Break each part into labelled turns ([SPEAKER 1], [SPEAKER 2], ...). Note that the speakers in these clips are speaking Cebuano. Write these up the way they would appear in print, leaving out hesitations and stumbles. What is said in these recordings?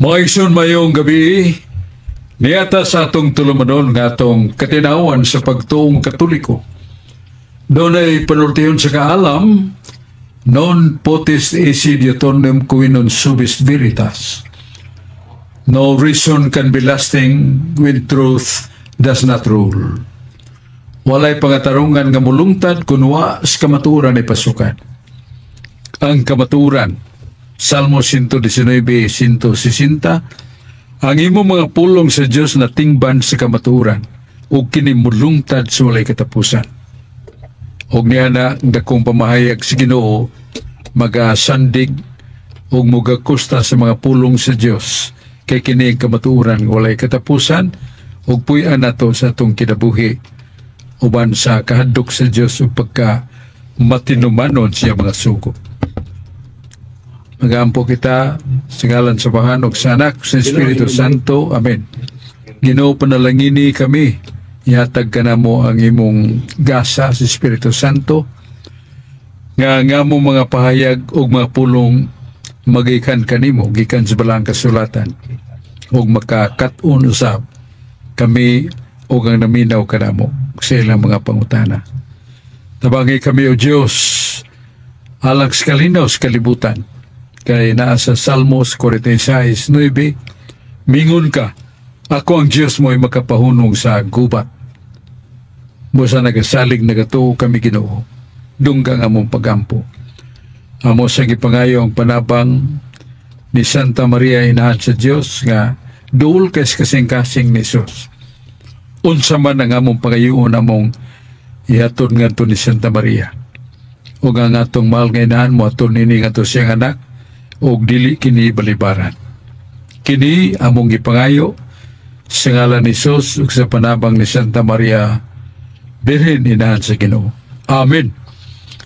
[SPEAKER 1] Mga igsoon, maayong gabii, niya ta sa atong tulumanon nga atong katinawan sa pagtuong Katoliko. Dunay panultihon sa kaalam, "Non potest esse diuturnom qui non subest veritas." No reason can be lasting when truth does not rule. Walay pangatarungan nga mulungtad kung wa sa kamatuoran ay pasukan. Ang kamatuoran, Salmo 119, 160, "Ang imong mga pulong sa Dios na tingban sa kamatuoran, ug kini mulungtad sa walay katapusan." Og niya na ang dakong pamahayag sa Ginoo magasandig ug mugakusta sa mga pulong sa Dios, kay kini ang kamatuoran nga walay katapusan ug puy-an nato sa atong kinabuhi uban sa kahadlok sa Dios ug pagka matinumanon siya mga sugo. Magampo kita sa ngalan sa Amahan ug sa Anak, sa Espiritu Santo. Amen. Ginoo, panalangini kami. Ihatag kanamo ang imong gasa sa Espiritu Santo nga nga mo mga pahayag ug mga pulong magikan kanimo gikan sa Balaang Kasulatan ug makakat-on usab kami ug ang naminaw kanamo sa ilang mga pangutana. Tabangi kami, O Dios, alang sa kalinaw sa kalibutan. Kay naa sa Salmos 46:9, mingon ka, "Ako ang Diyos mo ay makapahunong sa gubat." Busa nagasalig, nagatuo kami, Ginoo. Dunggang among pagampo. Amo sa gipangayo ang panabang ni Santa Maria, Inahan sa Dios, nga duol kay kasing-kasing ni Jesus. Unsa man ang among pangayoon, among ihatod ngadto ni Santa Maria. Ug ang atong mahal nga inahan mo aton nini ngadto siyang anak ug dili kini balibaran. Kini among gipangayo sa ngalan ni Jesus ug sa panabang ni Santa Maria Birhen, Inahan sa Ginoo. Amen.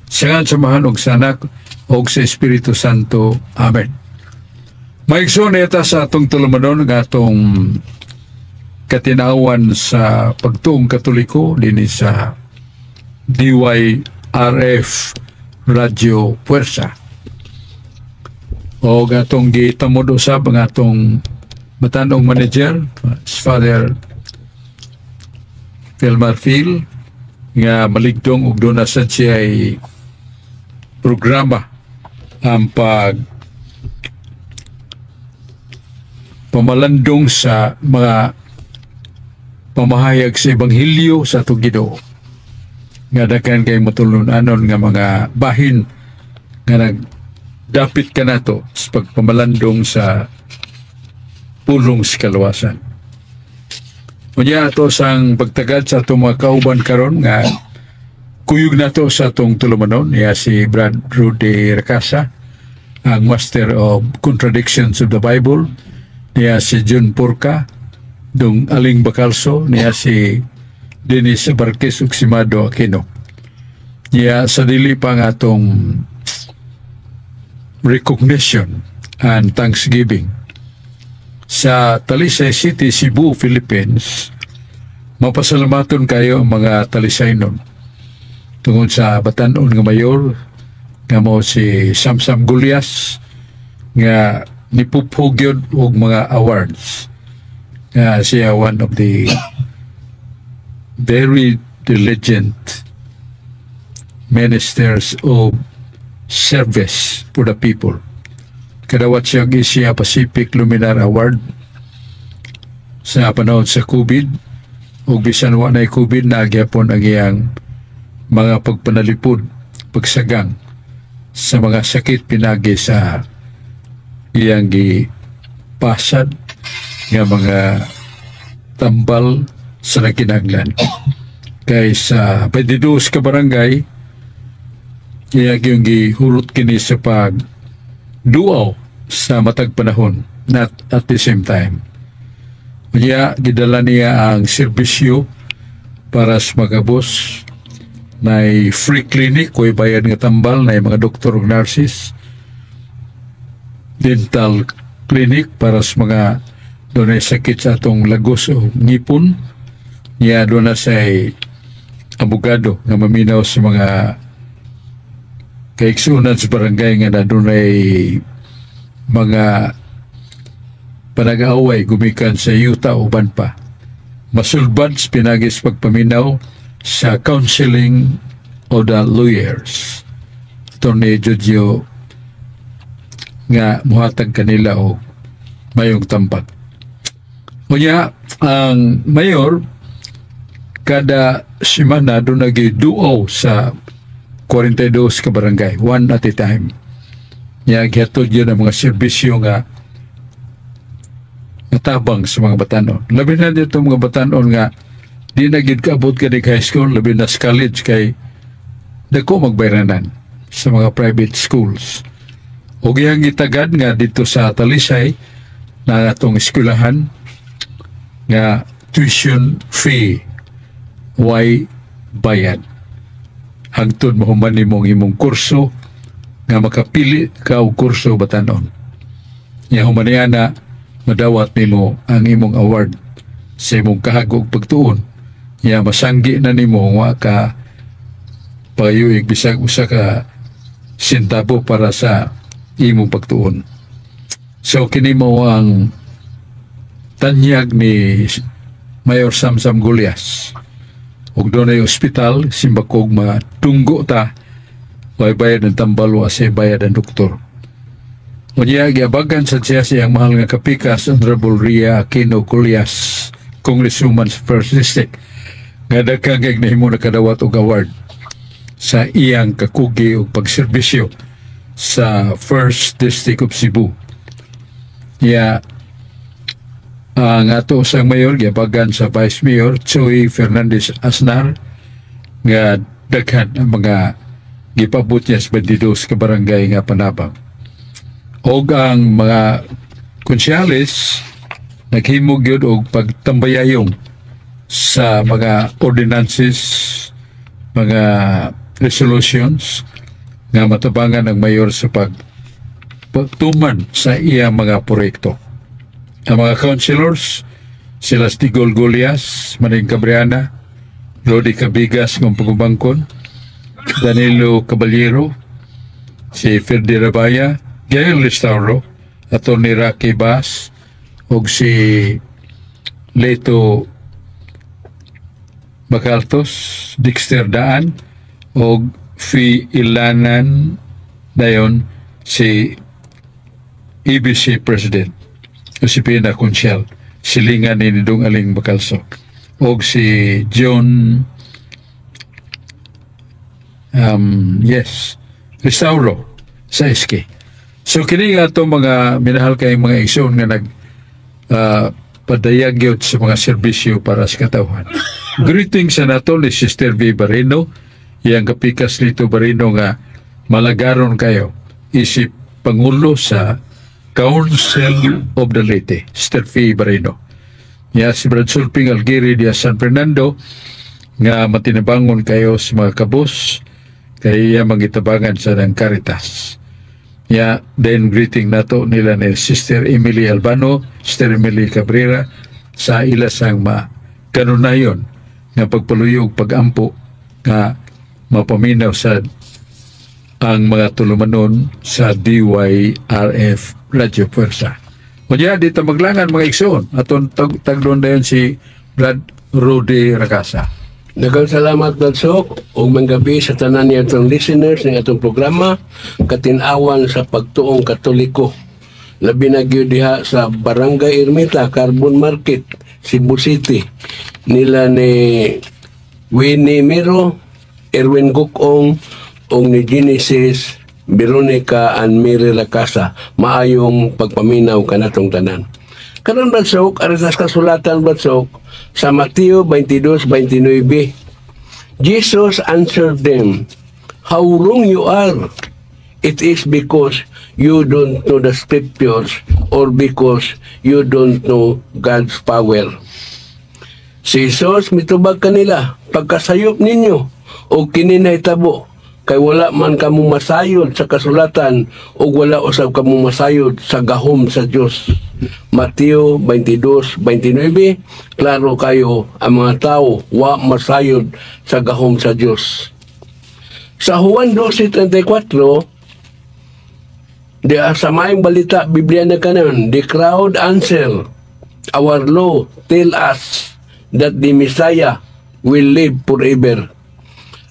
[SPEAKER 1] Sa ngalan sa Amahan ug sa Anak ug sa Espiritu Santo. Amen. Maigsoon, ta sa atong tulumanon nga atong katinawan sa pagtuong Katoliko dinhi sa DYRF Radio Puwersa. O atong gitamod usab ang atong batanong manager, Father Phil Marfil, nga maligdong og doon na sad siya ay programa ang pag pamalandong sa mga pamahayag sa Ebanghelyo sa atong Ginoo nga daghan kay matulon-anon nga mga bahin nga nagdapit kanato sa pagpamalandong sa pulong sa kaluwasan. Unya ato sang pagtagad sa atong mga kauban karon nga kuyog nato sa atong tulumanon niya, si Brad Rudy Racasa, ang Master of Contradictions of the Bible, niya si John Porca, Dong Aling Bacalso, niya si Dennis Barquez ug si Mado Aquino. Niya sa dili pa nga atong recognition and thanksgiving sa Talisay City, Cebu, Philippines, mapasalamaton kayo ang mga Talisaynon tungod sa batanon nga mayor nga mo si Samsam Gullas nga nipuphog yun og mga awards, nga siya one of the very diligent ministers of service for the people. Kadawat siya ang Asia Pacific Luminar Award sa panahon sa COVID, ug bisan wa na COVID, nagyapon ang iyang mga pagpanalipod, pagsagang sa mga sakit pinagi sa iyang gipasad nga mga tambal sa nagkinahanglan. Kay sa 22 ka barangay, iya yung gihurot kini sa pag duaw sa matag panahon, not at the same time. Unya, gidala niya ang serbisyo para sa magabos na free clinic, way bayad nga tambal na mga doktor ug nurses, dental clinic para sa mga dunay sakit sa atong lagos o ngipon niya, doon na sa abogado nga maminaw sa mga kaigsunan sa barangay nga na dunay mga Panag-away gumikan sa yuta, uban pa. Masulbad sa pinaagi sa pagpaminaw sa Counseling of the Lawyers. Attorney Jojo nga muhatag kanila og mayong tambag. Unya, ang mayor kada semana doon nagiduaw sa 42 ka barangay, one at a time. Nya gihatod yun ang mga serbisyo nga natabang sa mga batanon. Labi na dito mga batanon nga di na gid kaabot ka high school, labi na sa college kay dako magbayranan sa mga private schools. O giyang gitagad nga dito sa Talisay na atong eskwelahan nga tuition fee, way bayad hangtod mahuman nimo ang imong kurso nga makapili ka og kurso, batanon. Nya human niya na madawat nimo ang imong award sa imong kahagog pagtuon. Nya masanggi na nimo wa ka payuig bisag usa ka sentabo para sa imong pagtuon. So kini mo ang tanyag ni Mayor Samsam Gullas. Ug dunay ospital, simbakog matunggo ta, way bayad ng tambal, wa say bayad ang doktor. Unya, giabagan sa siya siyang mahal nga kapikas, Honorable Ria Aquino Gullas, Congresswoman sa First District, nga daghang kay nahimo nakadawat og award sa iyang kakugi og pagserbisyo sa First District of Cebu. Ya, ang ato sang mayor giabagan sa Vice Mayor Choi Fernandez Asnar nga daghan ang mga gipabot niya sa 22 ka barangay nga panabang. Og ang mga konsyales naghimo gyud og pagtambayayong sa mga ordinances, mga resolutions nga matabangan ng mayor sa pagtuman sa iyang mga proyekto. Ang mga councilors, sila Stigol Golias, Maning Cabriana, Lodi Cabigas ng Pagubangkon, Danilo Caballero, si Ferdi Rabaya, Gail Restauro, Atty. Rocky Bas, ug si Leto Bacaltos, Dexter Daan, og Fi Ilanan, dayon si EBC President Josepina Conchel, silingan ni Dong Aling Bacalso, og si John yes, Restauro sa SK. So kini nga ato mga minahal kayong mga igsoon nga nag padayag gyud sa mga serbisyo para sa katawhan. Greetings sa nato ni Sister V. Barino, iyang kapikas Lito Barino nga malagaron kayo isip Pangulo sa Council of the Leyte, Sister V. Barino. Ya si Brad Sulping Algiri diya San Fernando nga matinabangon kayo sa mga kabus kay iya mangitabangan sa ng Caritas. Ya, then greeting nato nila ni Sister Emily Albano, Sister Emily Cabrera sa ila sang ma kanunayon nga pagpaluyog, pagampo nga mapaminaw sa ang mga tulumanon sa DYRF Radio Puwersa. Unya, dito maglangan, mga igsoon. Aton tagdon dayon si Brad Rudy Rakasa.
[SPEAKER 2] Daghang salamat, Brad Sok, ug manggabi sa tanan niya atong listeners ng atong programa Katin-awan sa Pagtuong Katoliko. Labi na gyud diha sa Barangay Ermita, Carbon Market, Cebu City. Nila ni Winnie Miro, Erwin Gukong, ug ni Genesis, Veronica and Mary Lacasa. Maayong pagpaminaw kanatong tanan. Karon, Brad Sok, aritas kasulatan, Brad Sok, sa Mateo 22:29. Jesus answered them, "How wrong you are! It is because you don't know the scriptures or because you don't know God's power." Si Jesus mitubag kanila, "Pagkasayop ninyo o kini nahitabo kay wala man kamo masayod sa kasulatan o wala usab kamo masayod sa gahom sa Dios." Mateo 22:29, klaro kayo ang mga tao wa masayod sa gahom sa Dios. Sa Juan 12:34, Di sa Maayong Balita, Biblia na kanon, "The crowd answer, 'Our law tell us that the Messiah will live forever.'"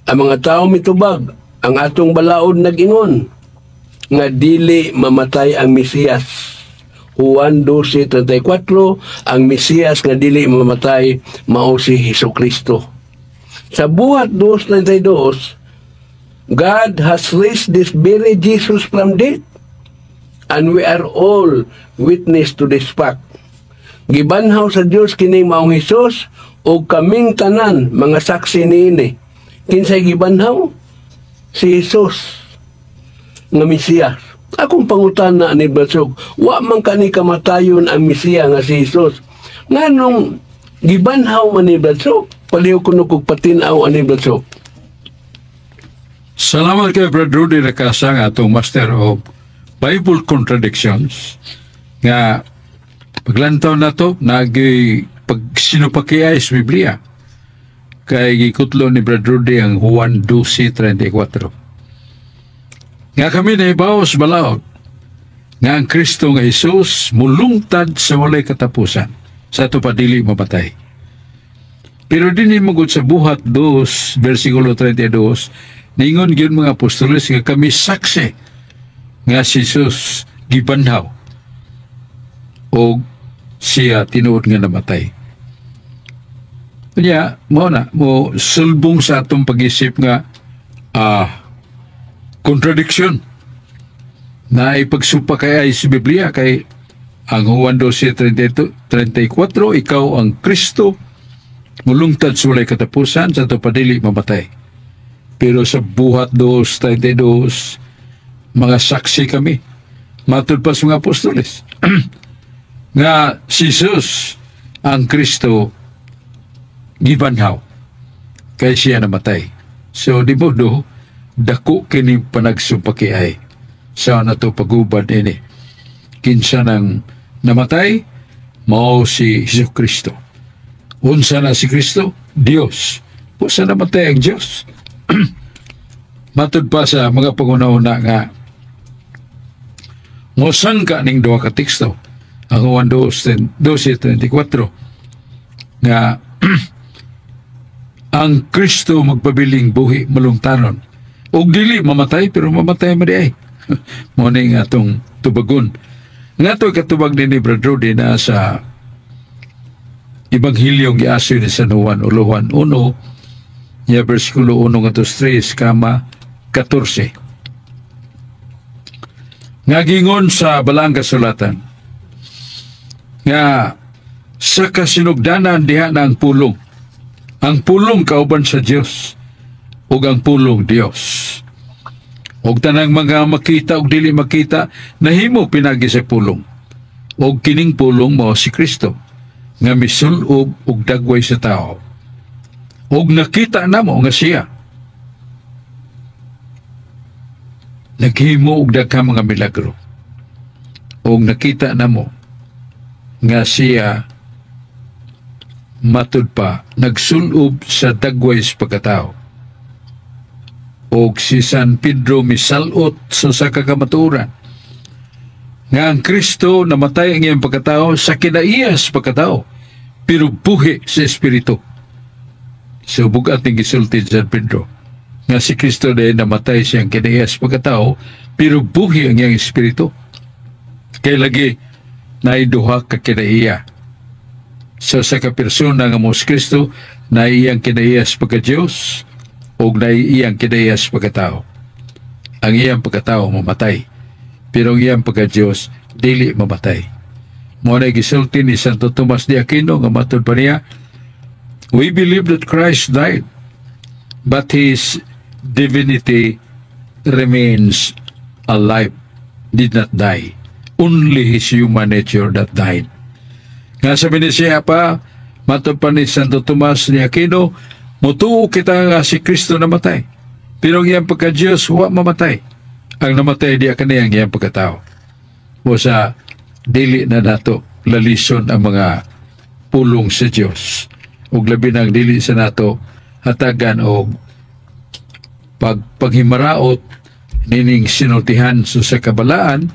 [SPEAKER 2] Ang mga tao mitubag, "Ang atong balaod nag-ingon nga dili mamatay ang Mesiyas." Juan 12:34, ang Mesiyas nga dili mamatay mao si Hesus Kristo. Sa Buhat 2:32, "God has raised this very Jesus from death, and we are all witness to this fact." Gibanhaw sa Dios kining maong Hesus ug kaming tanan mga saksi niini. Kinsay gibanhaw? Si Jesus nga Mesiyas. Akong pangutana ni Basog, wa man kani kamatayon ang Mesiya nga si Jesus. Nganong gibanhaw man ni Basog? Palihog kuno kog patin-aw ani, Basog.
[SPEAKER 1] Salamat kay Brad Rudy Racasa, nga atong Master of Bible Contradictions, nga paglantaw na to nagi pagsinupakiay sa Biblia kay gikutlo ni Brad Rudy ang Juan 12:34 nga kami nahibaw sa balaod nga ang Kristo nga Jesus mulungtad sa walay katapusan sa ato pa dili mamatay. Pero dinhi magud sa Buhat 2 versikulo 32, ningon gyud mga apostoles nga kami saksi nga si Jesus gibanhaw o siya tinuod nga namatay. Kanya, mo na, mo sulbong sa atong pag-isip nga contradiction na ipagsupakay ay sa Biblia kay ang Juan 12:34, ikaw ang Kristo, mulungtad sa walay katapusan sa ato padili mamatay. Pero sa Buhat 2:32, mga saksi kami, matud pa sa mga apostoles, nga si Jesus ang Kristo gibanhaw kay siya namatay. So di modo dako kini panagsupakiay sa nato pagubad ini. Kinsa nang namatay? Mao si Hesus Kristo. Unsa na si Kristo? Dios. Unsa namatay ang Dios? Matud pa sa mga panguna-una nga mosangka ning duha ka teksto, ang Juan 12:34 nga ang Kristo magpabiling buhi, malungtanon ug dili mamatay, pero mamatay man di ay. Mo ni nga atong tubagon nga ato katubag din ni Brad Rudy na sa Ebanghilyong giasoy ni San Juan o Juan 1 niya versikulo 1 ngadto 3 kama 14 nga gingon sa Balaang Kasulatan nga sa kasinugdanan diha na ang Pulong, ang Pulong kauban sa Dios ug ang Pulong Dios, ug tanang mga makita ug dili makita nahimo pinagi sa Pulong, ug kining Pulong mao si Kristo nga misulob og dagway sa tao, ug nakita namo nga siya naghimo og daghang mga milagro, ug nakita namo nga siya matud pa nagsulob sa dagway sa pagkatao. Og si San Pedro misalot sa sa kakamatuoran nga ang Kristo namatay ang iyang pagkatao sa kinaiyas pagkatao pero buhi sa espiritu. So bugat ni gisulti San Pedro nga si Kristo dahil namatay siyang kinaiyas pagkatao pero buhi ang iyang espiritu. Kay lagi naiduha ka kinaiya sa ka persona nga mo si Kristo, na iyang kinaiyas pagka Diyos o na iyang kinaiyas pagkatao. Ang iyang pagkatao mamatay pero ang iyang pagka Diyos dili mamatay. Mo na gisulti ni Santo Tomas de Aquino nga matud pa niya, "We believe that Christ died, but his divinity remains alive, did not die. Only his human nature that died." Nga sa siya pa, matod pa ni Santo Tomas ni Aquino, mutuo kita nga si Kristo namatay. Pero ang iyang pagka-Diyos, wa mamatay. Ang namatay diya kani ang iyang pagkatao. O sa dili na nato lalison ang mga pulong sa Diyos. Ug labi nang dili sa nato hatagan og pag paghimaraot Nining sinultihan sa sa kabalaan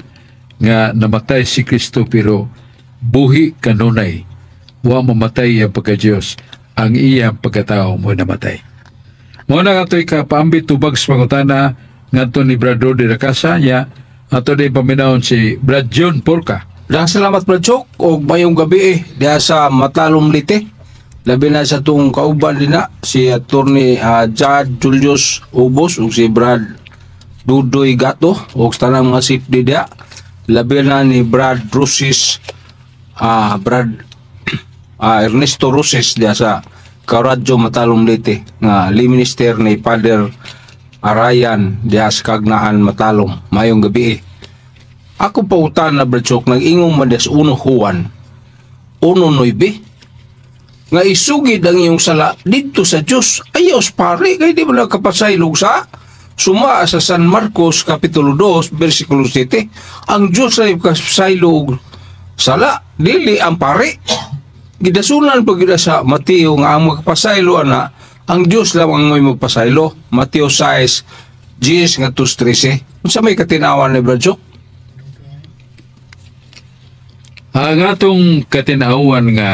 [SPEAKER 1] nga namatay si Kristo pero buhi kanunay. Wa mamatay ang pagka-Diyos, ang iyang pagkatao mo namatay. Mao na ato'y kapaambit tubag sa pangutana ngadto ni Brad Rodi Rakasa niya ato din paminawon si Brad John Porca.
[SPEAKER 3] Daghang salamat, Brad Chok, og mayong gabi eh diha sa Matalom, Leyte. Labi na sa atong kauban dinha si Attorney Jad Julius Ubos ug si Brad Dudoy Gato ug sa tanang mga safety diha. Labi na ni Brad Rosis, Brad Ernesto Rosis diha sa Karadyo, Matalom, Leyte nga lay minister ni Father Arayan diha sa Kagnaan, Matalom. Mayong gabi eh. Ako pangutana, Brad Chok, nag-ingong man sa 1 Juan 1:9 nga isugid ang iyong sala didto sa Dios, ayaw sa pare, kay di man nagkapasaylo sa suma sa San Marcos Kapitulo 2 versikulo 7. Ang Dios ay kapasaylo og sala, dili ang pare. Gidasunan pa gyud sa Mateo nga ang magpasaylo ana ang Dios lamang may magpasaylo, Mateo 6 10 ngadto 13. Unsa may katinawan ni Brad Chok?
[SPEAKER 1] Ang atong katinawan nga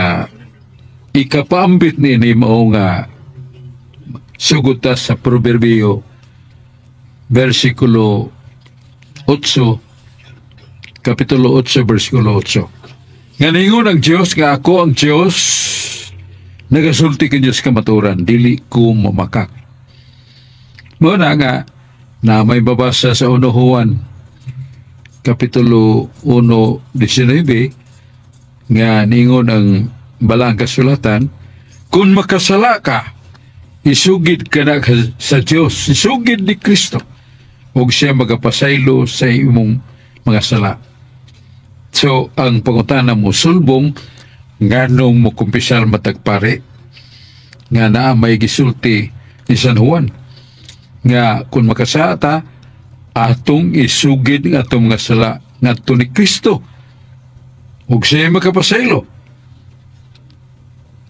[SPEAKER 1] ikapaambit ni mao nga sugod ta sa Proverbio versikulo 8, Kapitulo 8 versikulo 8, nga ningon ang Dios nga, "Ako ang Dios, nagasulti kanyo sa kamaturan, dili ko mamakak." Mao na nga na may babasa sa 1 Juan Kapitulo 1:19 nga ningon ang balaang kasulatan, "Kung makasala ka, isugid ka na sa Dios, isugid ni Kristo ug siya magapasaylo sa imong mga sala." So ang pangutana mo sulbong, nganong mo kumpisal matag pare nga naa may gisulti ni San Juan nga kung makasala ta, atong isugid ang atong mga sala ngadto ni Kristo ug siya makapasaylo?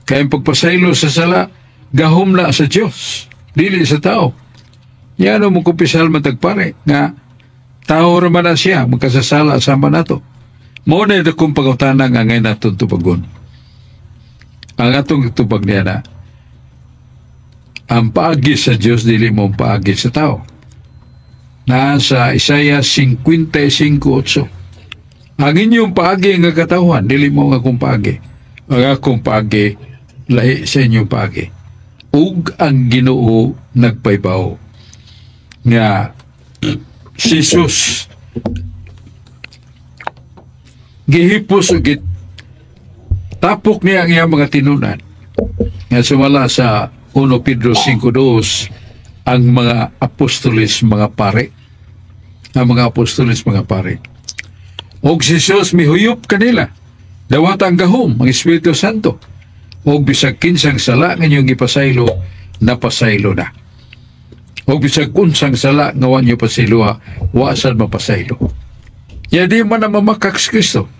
[SPEAKER 1] Kay ang pagpasaylo sa sala, gahom na sa Dios, dili sa tao. Yan mo kumpisal matag pare nga tao ra man na siya, magkasasala sama nato. Mao na akong pangutana nga ngayon natong tubagon. Ang atong tubag niya na, ang paagi sa Dios dili mao ang paagi sa tao. Na sa Isaiah 55:8. "Ang inyong paagi nga katawhan, dili mao ang akong paagi. Ang akong paagi, lahi sa inyong paagi." Ug ang Ginoo nagpaybaw nga si Jesus gihipos ug tapok niya ang iyang mga tinunan nga sumala sa 1 Pedro 5:2, ang mga apostoles mga pare, ang mga apostoles mga pare, og si Jesus mihuyop kanila, dawat ang gahom ang Espiritu Santo, og bisag kinsang sala nga inyong gipasaylo, napasaylo na, og bisag unsang sala nga wa niyo pasayloa, wa sad mapasaylo. Ya di man na mamakak si Kristo.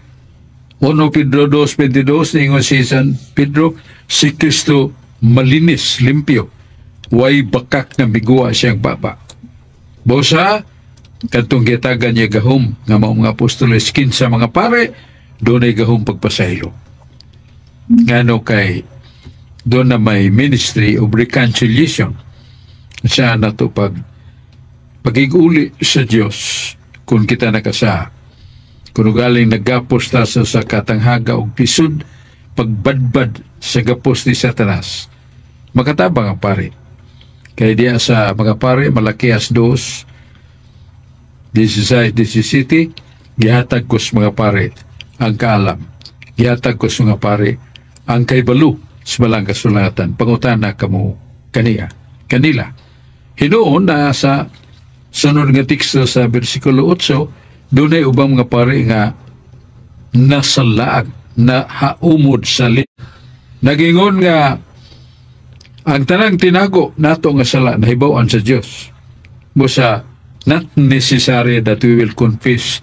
[SPEAKER 1] 1 Pedro 2:22, ningon si San Pedro, si Kristo malinis, limpyo. Way bakak na miguwa siyang baba. Busa, kadtong gitagan niya gahom nga mga apostoles kinsa mga pare, dunay gahom pagpasaylo. Ngano kay doon na may ministry of reconciliation siya na to pagiguli sa Dios kung kita nakasa. Kung galing naggapos ta sa katanghaga og pisod, pagbadbad sa gapos ni Satanas, makatabang ang pare. Kaya diya sa mga pare, Malakias 2, 16, 17, "Gihatag ko sa mga pare ang kaalam. Gihatag ko sa mga pare ang kaibalo sa balang kasulatan. Pangutana kamo kaniya, kanila." Hinuon na sa sunod nga teksto sa versikulo 8, dunay ubang mga pare nga nasalaag na haumod sa. Nagingon nga ang tanang tinago nato nga sala nahibaw-an sa Dios. Busa not necessary that we will confess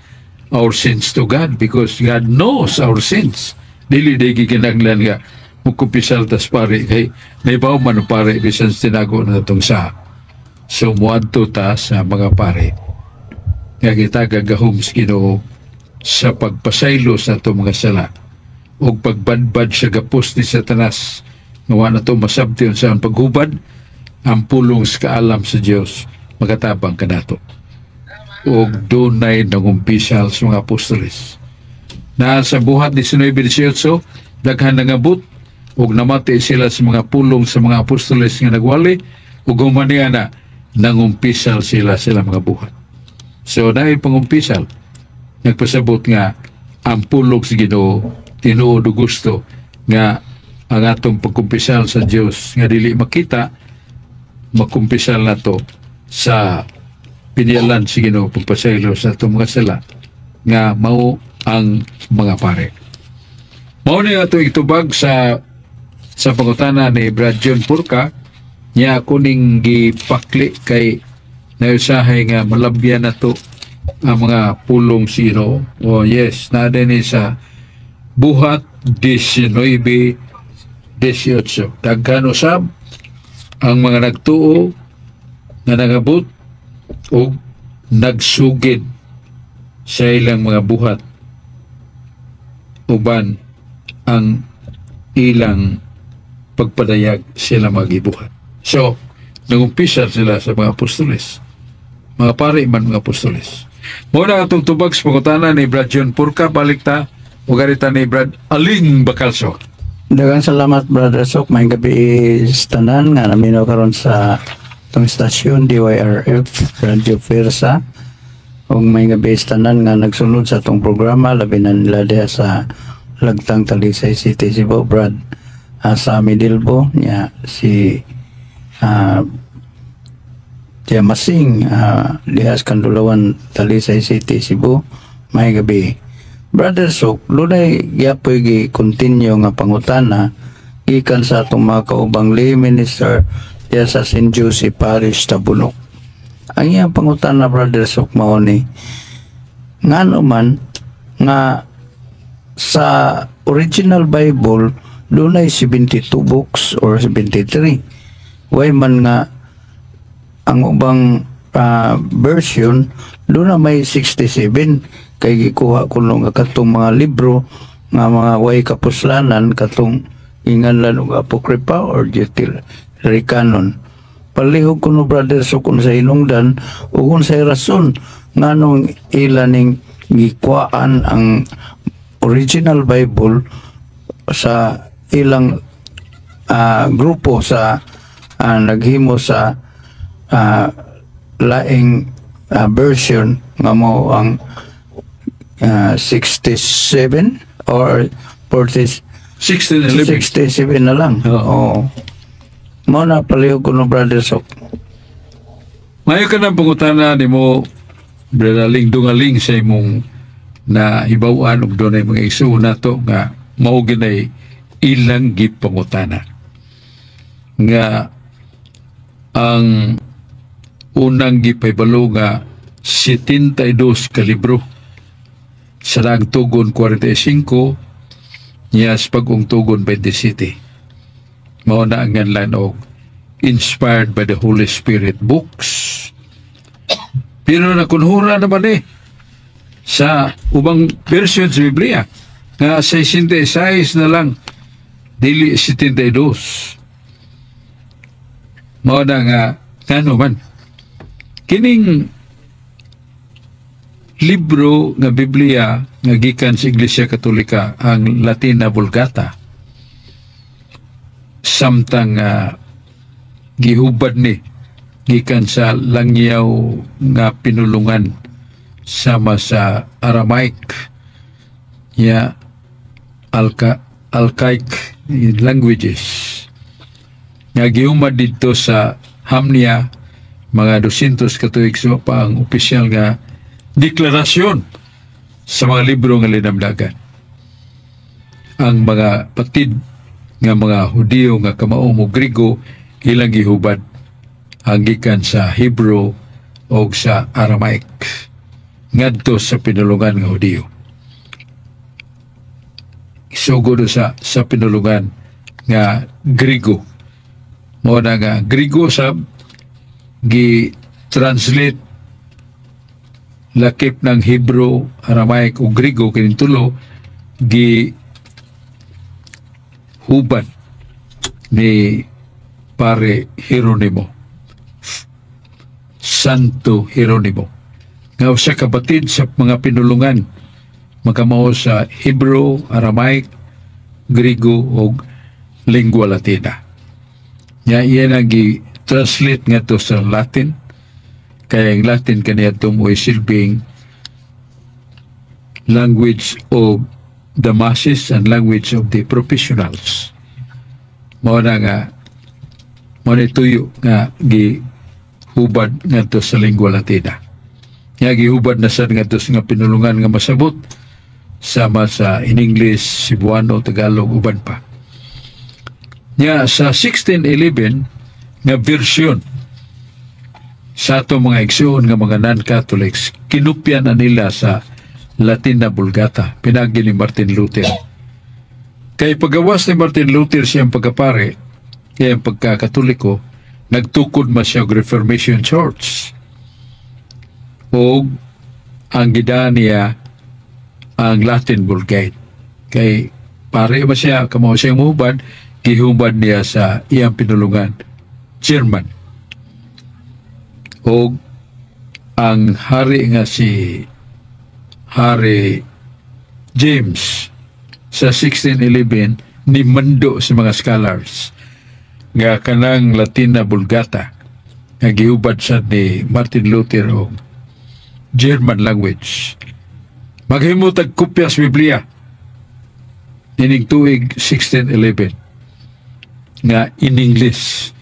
[SPEAKER 1] our sins to God because God knows our sins. Dili di gikinahanglan nga mukumpisal tas pare kay nahibaw man ang pare bisan tinago na natong sa. So muadto ta sa mga pare. Nga gitagag gahom sa Ginoo sa pagpasaylo sa atong mga sala ug pagbadbad sa gapos ni Satanas nga wa nato masabti unsa ang paghubad. Ang pulong sa kaalam sa Dios magatabang kanato. Ug dunay nangumpisal sa mga apostoles na sa Buhat 19:18, daghan nangabot ug namati sila sa mga pulong sa mga apostoles nga nagwali, ug human niya na nangumpisal sila sila mga buhat. So dahil pangumpisal, nagpasabot nga ang pulong sa Ginoo tinuod ug gusto nga ang atong pagkumpisal sa Dios nga dili makita, makumpisal nato sa pinialan sa Ginoo pagpasaylo sa atong mga sala nga mao ang mga pare. Mao ni ato itubag sa pangutana ni Brad John Purka niya. Ako ning gipakli kay nausahay nga malabyan nato ang mga pulong sa Ginoo. Oh yes, naa ni sa Buhat 19:18. Daghan usab ang mga nagtuo nga nangabot og nagsugid sa ilang mga buhat uban ang ilang pagpadayag sila magibuhat. So, nangumpisa sila sa mga apostoles. Mga pare man mga apostoles. Mao na atong tubag sa pangutana ni Brad John Purka. Balik ta o garita ni Brad Aling Bacalso.
[SPEAKER 4] Daghang salamat, Brother Sok. Maayong gabi sa tanan nga naminaw karon sa atong istasyon DYRF Radio Firsa. Ug maayong gabi sa tanan nga nagsunod sa atong programa, labi na nila diha sa Lagtang, Talisay City, Cebu, Brad sa Midilbo niya, si Tia Masing diha sa Kandulawan, Talisay City, Cebu. Maayong gabi. Brother Sok, dunay gyapoy gi continue nga pangutana gikan sa atong mga kaubang lay minister diha sa St. Joseph Parish, Tabunok. Ang iyang pangutana, Brother Sok, mao ni ngano man nga sa original Bible dunay 72 books or 73, way man nga ang ubang version duna may 67, kay gikuha kuno nga katong mga libro nga mga way kapuslanan, katong inganlan og Apocrypha or Deuterocanon? Palihog kuno, Brother, so kung sa hinungdan ug unsay rason nganong ila ning gikuhaan ang original Bible sa ilang grupo sa naghimo sa laing version nga mao ang 67 or 40?
[SPEAKER 1] 16
[SPEAKER 4] 67 na lang.
[SPEAKER 1] Oo.
[SPEAKER 4] Oo. Mao na, palihog kuno, Brother Sok.
[SPEAKER 1] Maayo ka ng pangutana nimo, Brother Ling Dungaling, sa imong na hibaw-an og dunay mga igsuon nato nga mao ginay ilang gipangutana nga ang unang gipahibalo nga 72 ka libro, sa daang tugon 45 niya, sa bag-ong tugon 27, mao na ang nganlan og inspired by the Holy Spirit books. Pero nakunhura naman eh sa ubang version sa Biblia nga 66 na lang, dili 72. Mao na nga ngano man kining libro nga Biblia nga gikan sa Iglesia Katolika, ang Latina Vulgata, samtang gihubad ni gikan sa langyaw nga pinulungan sama sa Aramaic ya Alka Alkaic languages nga gihumad didto sa Hamnia mga 200 katuig sa pa ang opisyal nga deklarasyon sa mga libro nga linamdagan. Ang mga patid nga mga Hudiyo nga kamao mo Grigo, ilang gihubad ang gikan sa Hebrew o sa Aramaic ngadto sa pinulungan nga Hudiyo. Sugod sa pinulungan nga Grigo. Mao na nga Grigo sa gi-translate Lakip ng Hebrew, Aramaic ug Griego, kining tulo gi hubad ni Pare Jeronimo, Santo Jeronimo, nga usa ka batid sa mga pinulungan makamao sa Hebrew, Aramaic, Griego ug Lingua Latina. Nya iya nang gi-translate ngadto sa Latin, kaya ang Latin kaniadto mo'y silbing language of the masses and language of the professionals. Mao na nga mao ni tuyo nga gihubad ngadto sa Lingua Latina. Nga gihubad na sad ngadto sa nga pinulungan nga masabot sama sa in English, Cebuano, Tagalog, uban pa. Nya sa 1611 nga version sa ato mga igsuon nga mga non-Catholics, kinupya na nila sa Latina Vulgata, pinagi ni Martin Luther. Kay pagawas ni Martin Luther siyang pagkapare, kaya ang pagkakatoliko, nagtukod man siya og Reformation Church. O ang gidaan niya ang Latin Vulgate. Kay pare ba siya, kamo siyang muhubad, gihubad niya sa iyang pinulungan, German. O ang hari nga si Hari James sa 1611 ni mando sa mga scholars nga kanang Latina Vulgata nga gihubad sa ni Martin Luther og German language, maghimo tag kopya sa Biblia ining tuig 1611 nga in English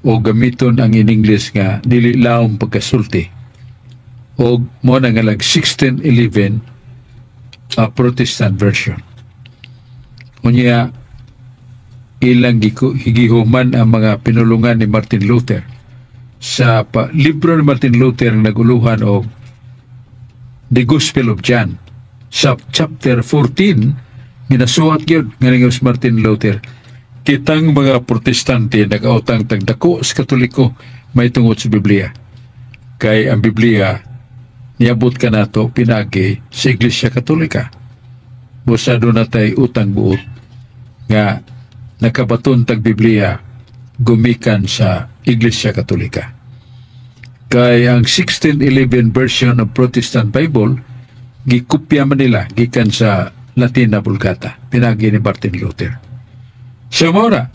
[SPEAKER 1] o gamiton ang in English nga dili laom pagkasulti, o mo na nga lag 1611 a Protestant version. Unya ilang gihuman ang mga pinulungan ni Martin Luther sa libro ni Martin Luther nga naguluhan og The Gospel of John. Sa chapter 14, ginasuwat gyud nga ni Martin Luther, kitang mga Protestante nag-autang tagdako sa Katoliko may tungod sa Biblia, kay ang Biblia niabot kanato pinagi sa Iglesia Katolika. Busa duna tay utang buot nga nakabaton tag Biblia gumikan sa Iglesia Katolika. Kay ang 1611 version of Protestant Bible gikopya man nila gikan sa Latina Vulgata pinagi ni Martin Luther. So mao na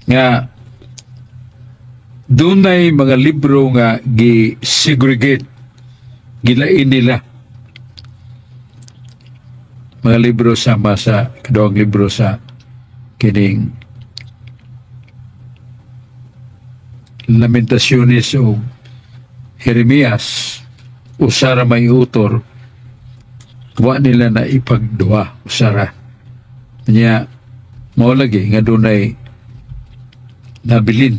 [SPEAKER 1] nga dunay mga libro nga gi-segregate, gilain nila mga libro sama sa kaduhang libro sa kining Lamentaciones o Jeremias, usara may author, wa nila na ipagduha, usara niya. Mao lagi nga dunay nabilin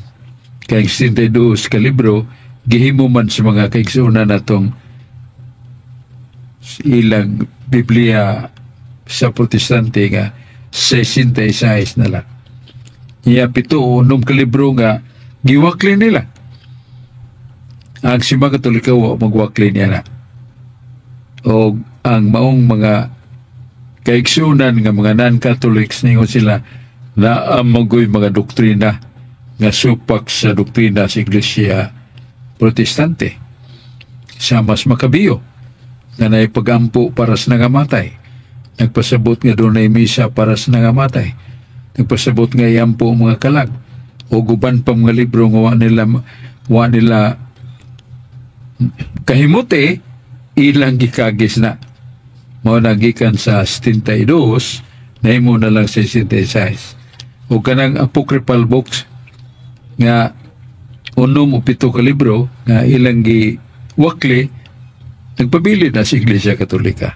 [SPEAKER 1] kay 62 ka libro gihimo man sa mga kaigsuonan natong ilang Biblia sa Protestante nga 66 na lang. Iya 76 ka libro nga giwakli nila. Ang Simba Katolika wa magwakli niya na. O ang maong mga kaigsunan nga mga non-Catholics, ningon sila naa magoy mga doktrina nga supak sa doktrina sa Iglesia Protestante. Sa mas makabiyo nga naipagampo para sa nangamatay. Nagpasabot nga dunay misa para sa nangamatay. Nagpasabot nga iampo ang mga kalag o guban pa mga libro nga wa nila kahimute, ilang gikagis na. Mao na gikan sa 72 nahimo na lang sa 66. O kanang apocryphal books nga 67 ka libro nga ilang gi wakli, nagpabili na sa Iglesia Katolika.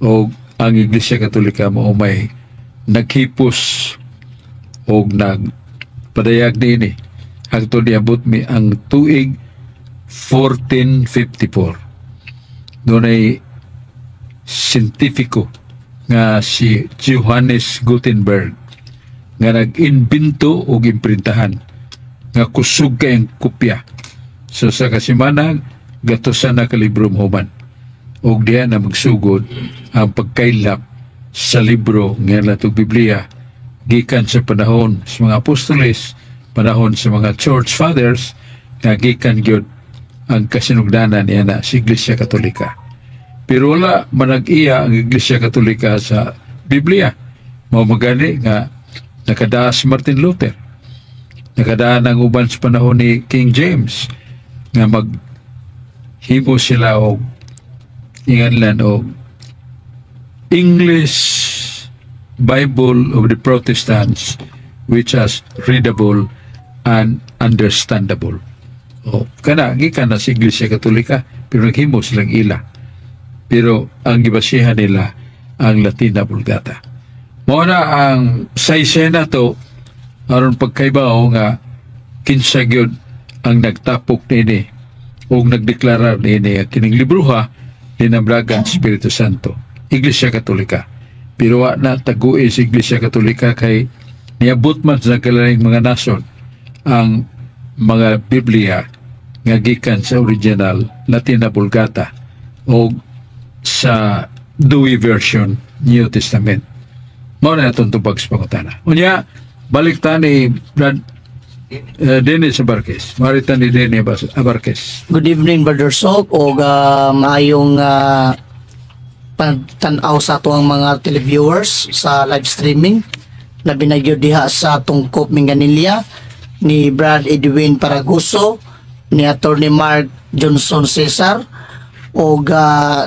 [SPEAKER 1] O ang Iglesia Katolika mao may naghipos og nagpadayag niini hangtod niabot mi ang tuig 1454. Dunay siyentifiko nga si Johannes Gutenberg nga nag-imbento og imprintahan nga kusog kayong kopya. So sa kasimana Gatusan na kalibro human. Og diha na magsugod ang pagkaylap sa libro nga natong Biblia gikan sa panahon sa mga apostoles, panahon sa mga church fathers, nga gikan gyud ang kasinugdanan niya na sa Iglesia Katolika. Pero wala manag-iya ang Iglesia Katolika sa Biblia. Mao magani nga nakadaa si Martin Luther. Nakadaan ang uban sa panahon ni King James nga maghimo sila og inganlan og English Bible of the Protestants which is readable and understandable. O, kana gikan na sa Iglesia Katolika, pero naghimo silang ila. Pero ang gibasihan nila ang Latina Vulgata. Mao na ang saysay na to aron pagkaibaw nga kinsa gyud ang nagtapok niini ug nagdeklarar niini nga kining libroha linamlagan sa Espiritu Santo, Iglesia Katolika. Pero wa na tagui sa Iglesia Katolika kay niabot man sa kalaing mga nasod ang mga Biblia nga gikan sa original Latina Vulgata o sa Douay Version New Testament. Mao na atong tubag sa pangutana. Unya, balik ta ni Brad Dennis Abarquez. Marita ni Dennis Abarquez.
[SPEAKER 5] Good evening, Brother Sok, og maayong pagtan-aw sa atuang mga televiewers sa live streaming. Labi na gyud diha sa Tungkop, Minglanilla, ni Brad Edwin Paraguso, ni Attorney Mark Johnson Cesar og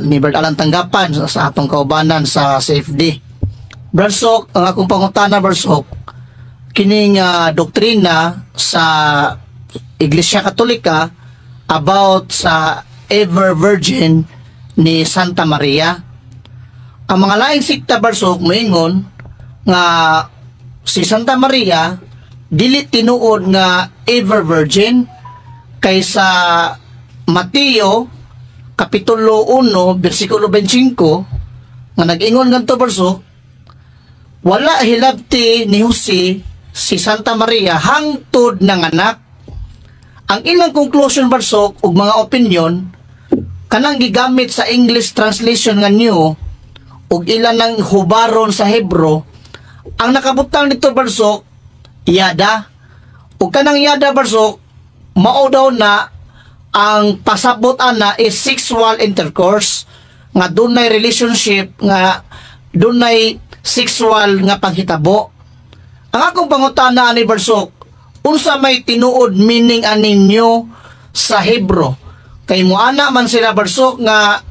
[SPEAKER 5] ni Brad Alan Tanggapan sa atong kaubanan sa CFD. Brad Sok, ang akong pangutana, Brad Sok, kining doktrina sa Iglesia Katolika about sa ever virgin ni Santa Maria. Ang mga laing sikta, Brad Sok, moingon nga si Santa Maria dili tinuod nga ever virgin kaysa Mateo kapitulo 1 bersikulo 25 nga nag-ingon ngadto, Brad Sok, wala hilabti ni Jose si Santa Maria hangtod nanganak. Ang ilang conclusion, Brad Sok, ug mga opinion kanang gigamit sa English translation nga new ug ilan ng hubaron sa Hebro, ang nakabutang nito, Brad Sok, yada. Ug kanang yada, Brad Sok, mao daw na ang pasabot ana is sexual intercourse nga dunay relationship, nga dunay sexual nga panghitabo. Ang akong pangutana ani, Brad Sok, unsa may tinuod meaning aning new sa Hebro? Kay muana man sila, Brad Sok, nga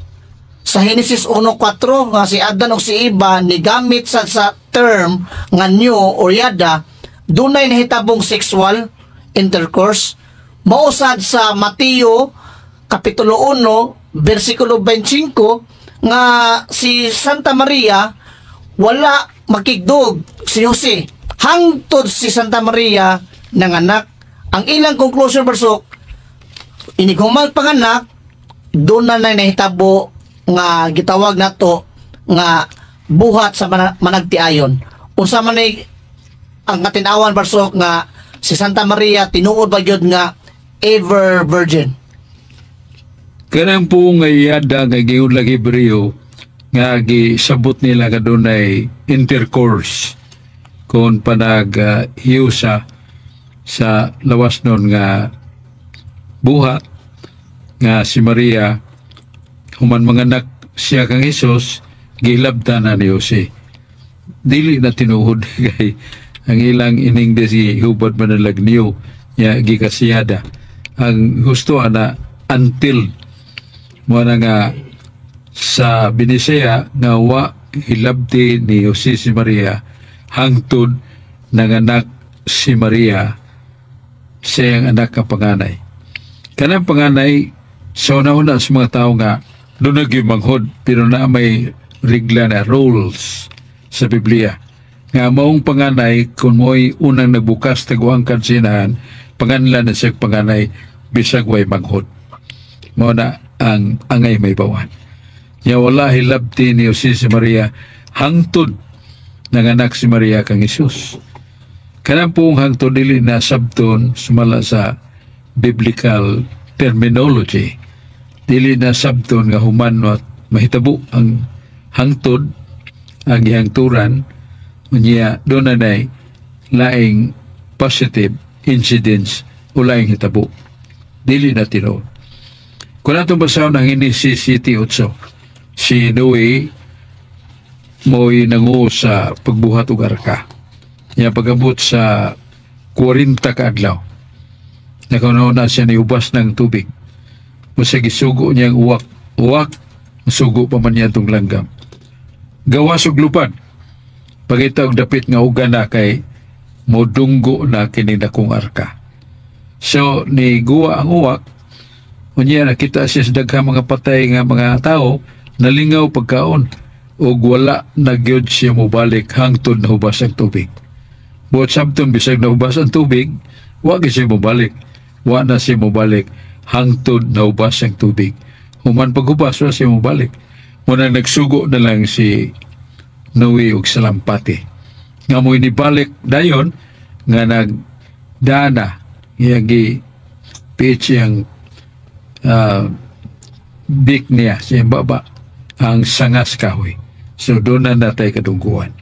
[SPEAKER 5] sa Genesis 1:4 nga si Adan ug si Eva ni gamit sa term nga new or yada, dunay nahitabong sexual intercourse. Mao sad sa Mateo kapitulo 1 bersikulo 25 nga si Santa Maria wala makigdog si Jose hangtod si Santa Maria nanganak. Ang ilang conclusion, Brad Sok, inig human panganak, doon na nahitabo nga gitawag nato nga buhat sa managtiayon. Unsa man ay ang katinawan, Brad Sok, nga si Santa Maria tinuod ba gyud nga ever virgin?
[SPEAKER 1] Kanang po nga yada nga giingon lang Hebreo nga gisabot nila nga dunay intercourse kung panag hiusa sa lawas nun nga buhat nga si Maria human manganak siya kang Hesus, gilabta na ni Jose. Dili na tinuod kay ang ilang ining si hubad manalag niyo ya gikasiyada. Ang gusto ana until mo na nga sa Binisaya nga wa hilabti ni Jose si Maria hangtod nanganak si Maria sa iyang anak nga panganay. Kanang panganay sa una-una sa mga tao nga doon manghod, pero na may regla na rules sa Biblia nga maong panganay kung mo'y unang nagbukas taguang kansinahan, panganlan na siya panganay bisag way manghod. Mao na ang angay may bawan ya wala hilabti ni Jose si Maria hangtod nanganak si Maria kang Hesus. Kanang pong hangtod dili na sabton sumala sa biblical terminology. Dili na sabton nga human at mahitabo ang hangtod, ang gihangturan, unya doon na nay laing positive incidents o laing hitabo. Dili na tinuod. Kung atong basahon ang Genesis 7:8, si Noe mo'y nangu sa pagbuhat og arka. Niya pag-abot sa 40 ka adlaw, nakauna siya ni ubas ng tubig. Musa gisugo niya ang uwak. Uwak, sugo pa man niya itong langgam. Gawas og lupad. Pangita og dapit nga uga na kay modunggo na kini dakong arka. So, ni guwa ang uwak, unya nakita siya sa daghang mga patay nga mga tao, nalingaw pagkaon, ug wala na gyud siya mobalik hangtod nahubas ang tubig. Buot sabton bisag nahubas ang tubig, wa gyud siya mobalik. Wa na siya mobalik hangtod nahubas ang tubig. Human paghubas, wa siya mobalik. Muna nagsugo na lang si Noe og salampati. Nga mo'y nibalik dayon nga nagdana iyang gi pitch iyang beak niya sa iyang baba ang sangas kahoy. So doon na natay kadungguan.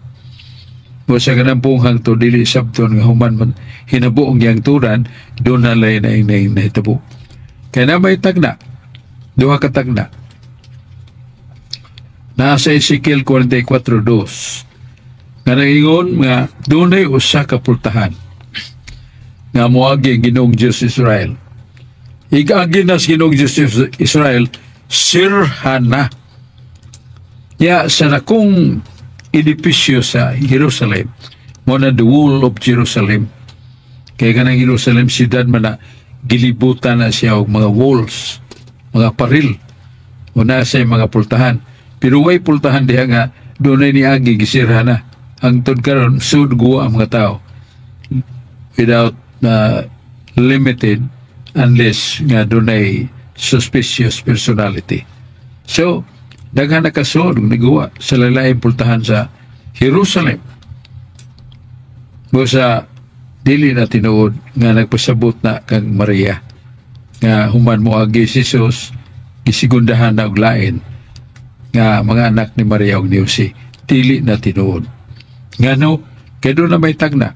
[SPEAKER 1] O sa ganang pong hangtod dili sabton nga human man hinabo ang gihangturan, doon na lay na na nahitabo. Kaya na may tagna, duha ka tagna. Nasa Ezekiel 44:2 nga naingon nga dunay usa ka pultahan nga moagi ang Ginoong Dios Israel. Igagi na sa Ginoong Dios Israel, sirhana. Ya sa nakong edipisyo sa Jerusalem, mo na the wall of Jerusalem. Kaya kanang Jerusalem, siyudad man na gilibutan na siya og mga walls, mga paril, o nasa mga pultahan. Pero way pultahan diha nga dunay niagi gisirha na. Hangtod karon sud guwa ang mga tao without limited unless nga dunay suspicious personality. So, daghan na kasod ug niguwa sa lalaing pultahan sa Jerusalem. Busa dili na tinuod nga nagpasabot na kang Maria nga human mo agi si Jesus gisigundahan na og lain nga mga anak ni Maria ug ni Jose. Dili na tinuod. Ngano kay doon na may tagna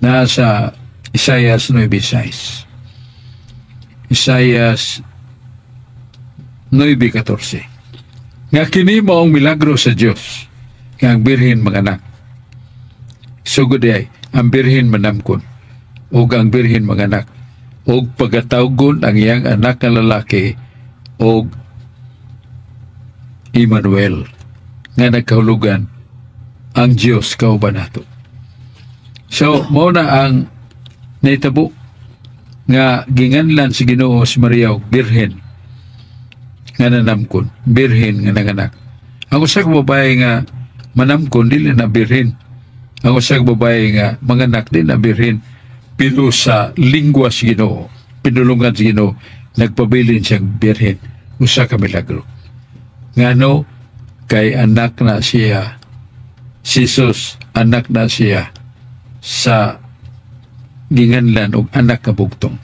[SPEAKER 1] na sa Isaias 9:6, Isaias 9:14, nga kini mao ang milagro sa Dios nga ang birhen manganak. Sugod ay ang birhen manamkon ug ang birhen manganak ug pagatawgon ang iyang anak nga lalaki og Emmanuel, nga nagkahulugan ang Dios kauban nato. So mao na ang nahitabo nga ginganlan si Ginoo si Maria og birhen nga nanamkon, birhen nga nanganak. Ang usa ka babae nga manamkon dili na birhen. Ang usa ka babae nga manganak dili na birhen. Pero sa lingwa sa Ginoo, pinulungan sa Ginoo, nagpabilin siyang birhen. Usa ka milagro. Ngano kay anak na siya, si Jesus, anak na siya sa ginganlan og anak nga bugtong.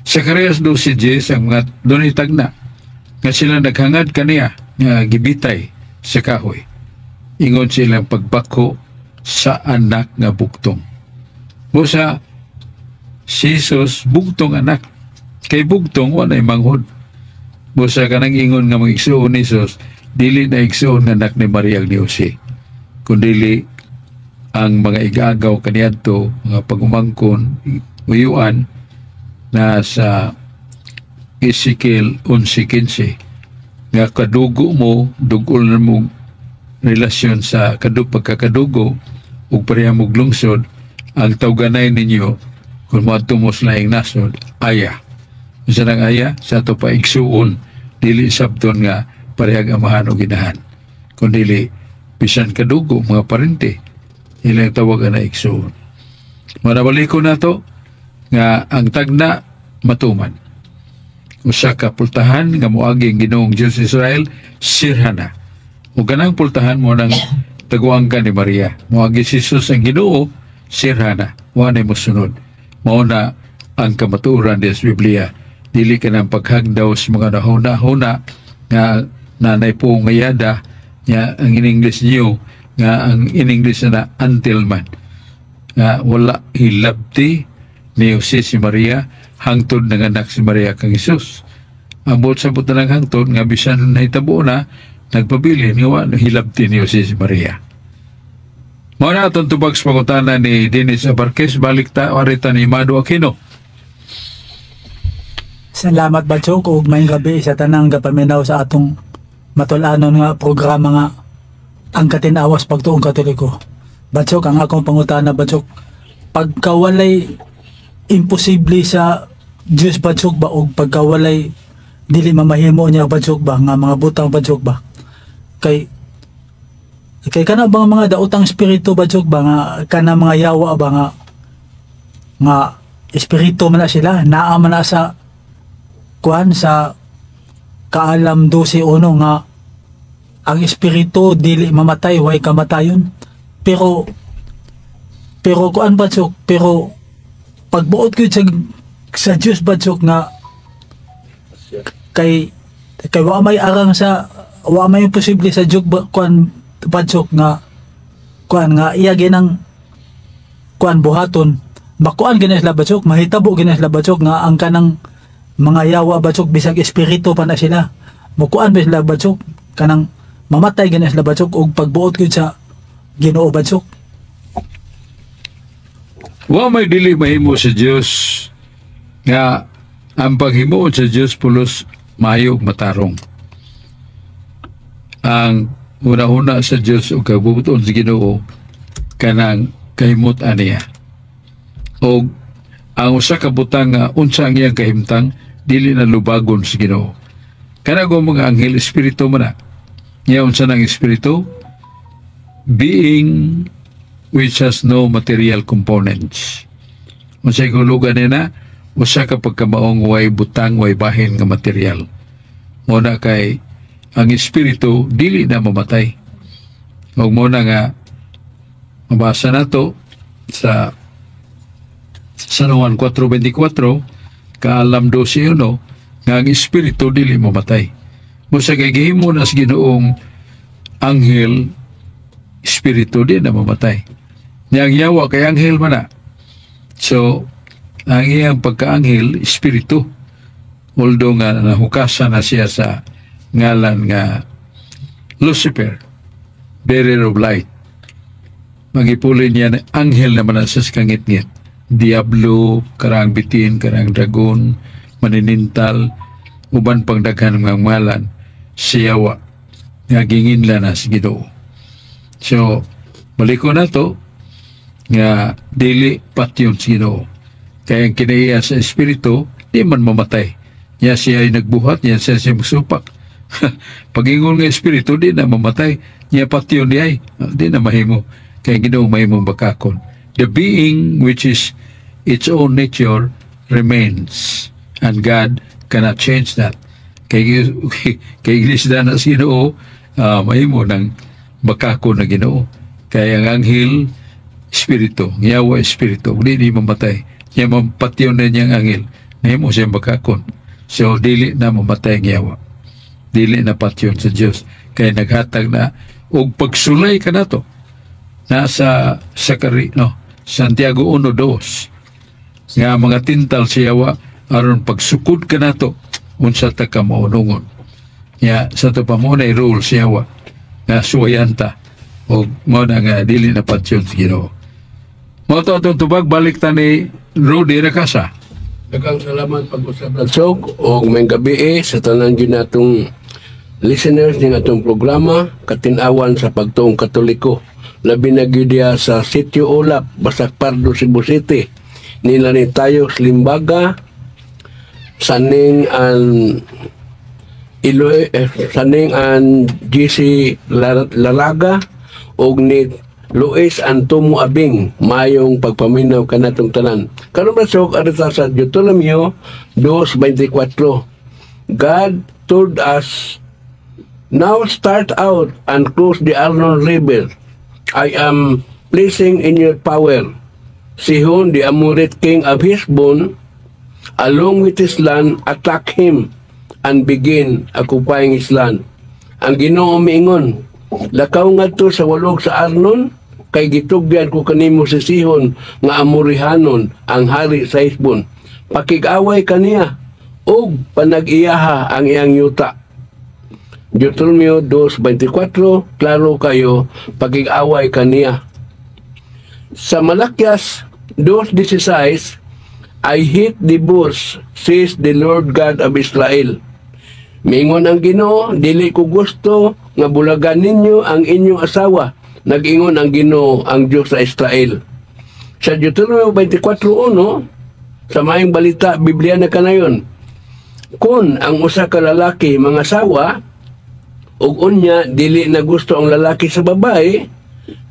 [SPEAKER 1] Sa Zacarias 12:10, ang mga dunay tagna nga sila naghangad kaniya nga gibitay sa kahoy. Ingon silang pagbako sa anak nga bugtong. Busa si Jesus bugtong anak. Kay bugtong walay manghod. Busa kanang ingon nga mga igsuon ni Jesus, dili na igsuon nga anak ni Maria ug ni Jose, kundili ang mga igagaw kaniadto, mga pagumangkon, uyuan na sa Ezekiel 11:15 nga kadugo mo, dugol na mo relasyon sa pagkakadugo ug pareha mo lungsod, ang tawganay ninyo kung moadto mo sa laing nasod, aya. Unsa nang aya? Sa ato pa igsuon, dili sabton nga parehag amahan o ginahan, kundili bisan kadugo, mga parente, ilang tawagan na igsuon. Manabaliko na to nga ang tagna matuman. Usa ka pultahan nga moagi ang Ginoong Dios Israel, sirhana. Ug kanang pultahan mo nang taguang ka ni Maria. Moagi si Jesus ang Ginoo, sirhana. Wa na mosunod. Mao na ang kamatuoran sa Biblia. Dili ka ng paghagdaw sa mga nahuna-huna nga nanay po nga yada nga ang in English niyo nga ang in English na until man nga wala hilabti ni Jose si Maria hangtod nanganak si Maria kang Jesus. Ang buot sa buot na lang hangtod nga bisan nahitabo na, nagpabilin nga wa hilabti ni Jose si Maria. Mao na atong tubag sa pangutana ni Dennis Abarquez. Balik ta arita ni Mado Aquino.
[SPEAKER 6] Salamat, Batsok, ug maayong gabi sa tanang gapaminaw sa atong matul-anon nga programa nga Ang Katinawas Pagtuong Katoliko. Batsok, ang akong pangutana, Batsok, pagkawalay imposible sa Diyos, Batsok ba, og pagkawalay dili mamahimo niya, Batsok ba, nga mga butang, Batsok ba, kay kana bang mga daotang espiritu, Batsok ba, nga kana mga yawa ba nga espiritu man na sila, naa man na sa kuan sa Kaalam 12.1 nga ang espiritu dili mamatay, way kamatayon, pero kuan, Batsok, pero pagbuot gyud sa Dios, Batsok, nga kay wa may arang sa wa may imposible sa Dios ba, kuan, Batsok, nga kuan nga iya ginang kuan buhaton, makuan gina sila, Batsok, mahitabo gina sila, Batsok, nga ang kanang mga yawa, Batsok, bisag espiritu pa na sila, mukuan ba sila, Batsok, kanang mamatay gina sila, Batsok, og pagbuot gyud sa Ginoo, Batsok?
[SPEAKER 1] Wa may dili mahimo sa Dios, nga ang paghimuon sa Dios pulos maayo ug matarong. Ang una-una sa Dios ug kabubuton sa Ginoo kanang kahimot aniya. Og ang usa ka butang nga unsa ang iyang kahimtang, dili na lubagon sa Ginoo. Kana go mga anghel, espiritu man na. Nya unsa nang espiritu? Being which has no material components. Unsay kahulugan nina? Usa ka pagkamaong way butang, way bahin nga material. Mao na kay ang espiritu dili na mamatay. Ug mao na nga mabasa nato sa San Juan 4.24, Kaalam 12.1, nga ang espiritu dili mamatay. Mo sa kay gihimo na sa Ginoong anghel, espiritu di na mamatay. Nya ang yawa kay anghel man na. So, ang iyang pagkaanghel, espiritu. Although nga nahukasan na siya sa ngalan nga Lucifer, bearer of light. Mangipuli niya na anghel naman na siya sa kangitngit. Diablo, karang bitin, karang dragon, maninintal, uban pang daghan nga ngalan, siyawa, nga ginginla na sa Ginoo. So, baliko na to, nga dili patyon sa Ginoo. Kaya ang kinaiya sa espiritu, di man mamatay. Nya siya ay nagbuhat, niya siya siya magsupak. Pag-ingon nga espiritu, di na mamatay. Niya patyon di ay, di na mahimo. Kaya Ginoo mahimo bakakon. The being which is its own nature remains. And God cannot change that. Kay iglesia na sa Ginoo, mahimo ng bakako na Ginoo. Kaya ang anghel, espiritu, ang yawa espiritu, di ni mamatay. Niya mampatyon na niyang anghel, nahimo siyang bakakon. So, dili na mamatay ang yawa. Dili na patyon sa Diyos. Kaya naghatag na, og pagsulay ka na to, nasa Sakari, no, Santiago 1.2, nga mga tintal siya wa, aron pagsukod ka nato, unsa ta ka maunungon. Ya, sa to pa mo na rule siya wa, nga suwayan ta, o mo na nga dili na patyon sa Ginoo. Mao to atong tubag, balik ta ni Rudy Rakasa.
[SPEAKER 2] Daghang salamat pag-usap, Latsog, og maayong gabi sa tanan gyud natong listeners ning atong programa Katinawan sa Pagtuong Katoliko. Labi na gyud diha sa Sitio Ulap, Basak Pardo, Cebu City. Nila ni tayo Limbaga, Saning ang Iloy, Saning ang GC Laraga og ni Luis Antomo Abing, mayong pagpaminaw kanatong tanan. Karon, Brad, arita sa Deuteronomio 2:24. God told us, "Now start out and cross the Arnon River. I am placing in your power Sihon, the Amorite king of Heshbon, Along with his land, attack him and begin occupying his land. Ang Ginoo miingon, "Lakaw ngadto sa walog sa Arnon, kay gitugyan ko kanimo si Sihon nga Amorihanon, ang hari sa Hesbon. Pakig-away kaniya ug panag-iyaha ang iyang yuta." Deuteronomio 2:24, klaro kayo, pakig-away kaniya. Sa Malakias 2:16, "I hate divorce, says the Lord God of Israel." Mingon ang Ginoo, "Dili ko gusto nga bulagan ninyo ang inyong asawa." Nag-ingon ang Ginoo, ang Diyos sa Israel. Sa Deuteronomio 24:1, sa Maayong Balita, Biblia na kanayon, kung ang usa ka lalaki mangasawa, ug unya dili na gusto ang lalaki sa babae,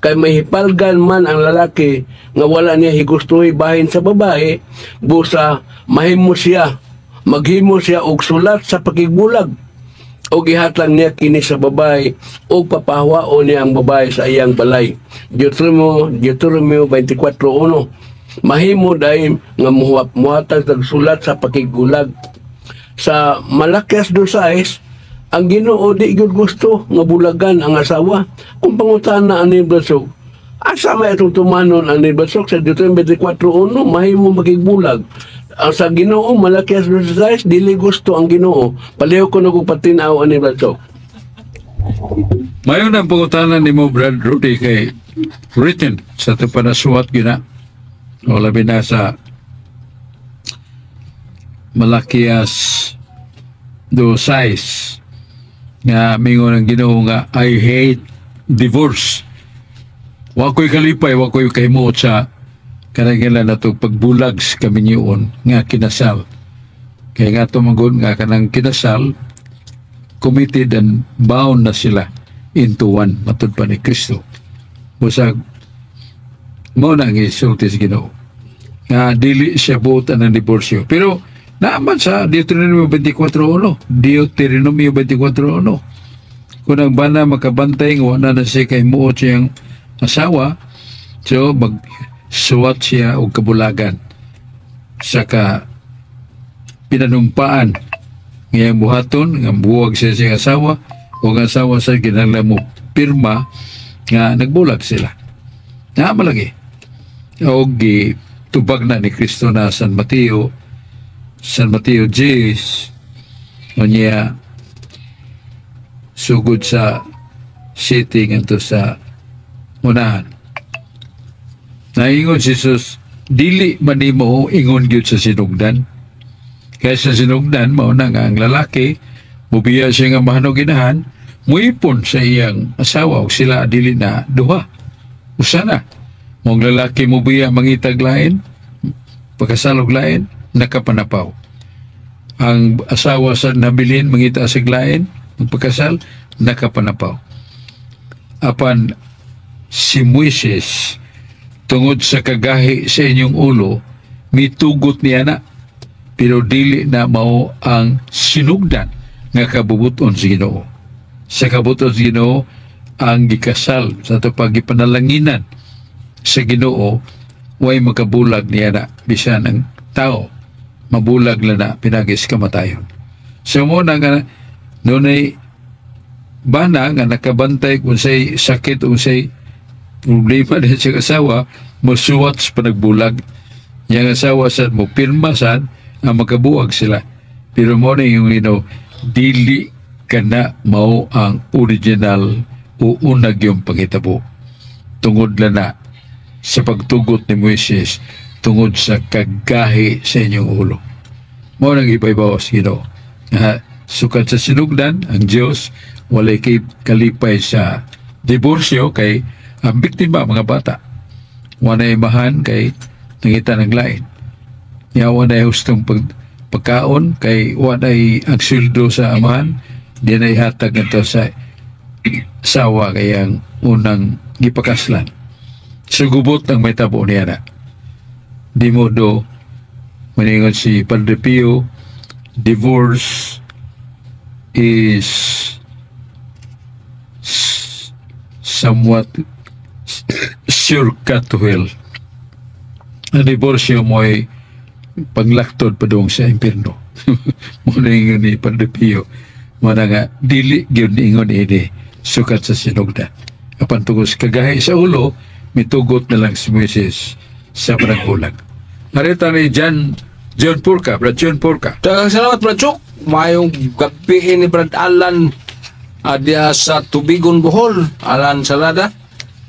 [SPEAKER 2] kay may hipalgan man ang lalaki nga wala niya higustuhi bahin sa babae, busa mahimo siya, maghimo siya og sulat sa pakigbulag og ihatag niya kini sa babae og papahawaon niya ang babae sa iyang balay. Deuteronomio 24:1. Mahimo dahil nga muhatag og sulat sa pakigbulag. Sa Malakias 2:6, ang Ginoo di gyud gusto nga bulagan ang asawa. Kung pangutana ani, Brad Sok, asa may atong tumanon ani, Brad Sok? Sa Deuteronomio 24:1, mahimo makigbulag. Ang sa Ginoo, Malakias 2:6, dili gusto ang Ginoo. Paliw ko na kung patinaw ani, Brad Sok.
[SPEAKER 1] Mayo na ang pangutana nimo, Brad Rudy, kay written sa ito panasuwat gina. O labi na sa Malakias 2:6 nga mingon ang Ginoo nga "I hate divorce." Wa ko'y kalipay, wa ko'y kahimuot sa kanang na to pagbulag sa kaminyoon nga kinasal. Kaya nga tumanggon nga kanang kinasal, committed and bound na sila into one matud pa ni Kristo. Busag mao na ang isulti sa Ginoo nga dili siya buot ang diborsyo. Pero naaman sa Deuteronomio 24:1, Deuteronomio 24:1. Kung ang bana makabantay nga wala na siya kahimuot siyang asawa, so magsuwat siya og kabulagan sa ka pinanumpaan ngayang buhaton nga buwag siya siyang asawa o ang asawa sa kinahanglan mo pirma nga nagbulag sila. Na malagi. O tubag na ni Kristo na San Mateo, San Mateo 10, o niya sugod sa city ngadto sa unahan. Naingon si Jesus, "Dili man nimo ingon gyud sa sinugdan." Kaya sa sinugdan, mao na nga ang lalaki, mubiya siya nga amahan ug inahan, muipon sa iyang asawa, ug sila dili na duha. Usa na. Mong lalaki mubiya mangitag lain, pagkasalog lain, nakapanapaw. Ang asawa sa nabilin mangita sig lain, magpakasal, nakapanapaw. Apan si Moises, tungod sa kagahi sa inyong ulo, mitugot niya na, pero dili na mao ang sinugdan nga kabubuton sa Ginoo. Sa kabubuton sa Ginoo, ang gikasal sa ato pagipanalanginan sa Ginoo, way makabulag niya na bisan ang tao mabulag lang na pinagis kamatayon. So mo na nga nunay bana nga nakabantay kung say sakit o say problema din siya asawa, mosuwat sa panagbulag. Yang asawa sad mo pirma sad ang makabuag sila. Pero mo na yung dili ka na mao ang original o unag yung panghitabo. Tungod lang na sa pagtugot ni Moises, tungod sa kagahi sa inyong ulo. Mao nang ibaybawas Ginoo. Nga sukad sa sinugdan, ang Diyos walay kay kalipay sa diborsyo kay ang biktima mga bata. Walay imahan kay nangita ng lain. Ya walay hustong pagkaon kay walay ang sweldo sa amahan, di na ihatag nito sa sawa kay ang unang gipakaslan. Sugubot ang may tabo niya na. Di modo, maningon si Padre Pio, divorce is somewhat shortcut to hell. Ang diborsyo mo ay Panglaktod padung sa impierno. Mao na ingon ni Padre Pio. Mao na nga dili gyud ingon ini sukat sa sinugdan. Apan tungod sa kagahi sa ulo, mitugot na lang si Moises sa panagbulag. Narita ni John John Purka, Brad John Purka.
[SPEAKER 3] Daghang salamat, Brad Chok. Mayong gabi ni Brad Alan diya sa Tubigon, Bohol, Alan Salada.